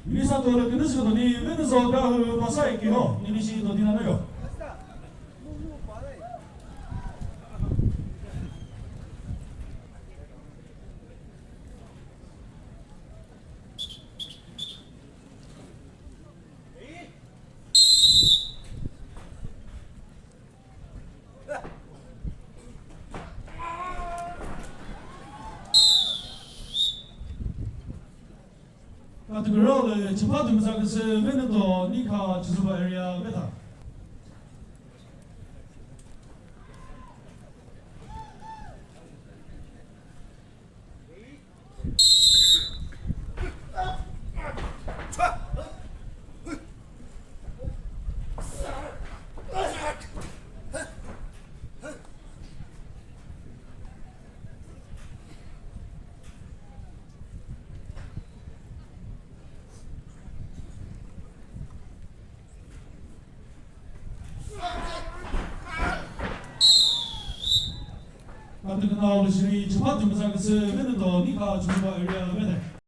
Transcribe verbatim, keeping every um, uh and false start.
Nisa to le kini siko ni, veni zo ka hu pasai ki ho, ni ni shi to dina na yo. Category le chipha tümüza küsü Veneto Nikha Chizuba area veta. Katü künao lü shiri chipha tümüza küsü Veneto Nikha Chizuba area vete.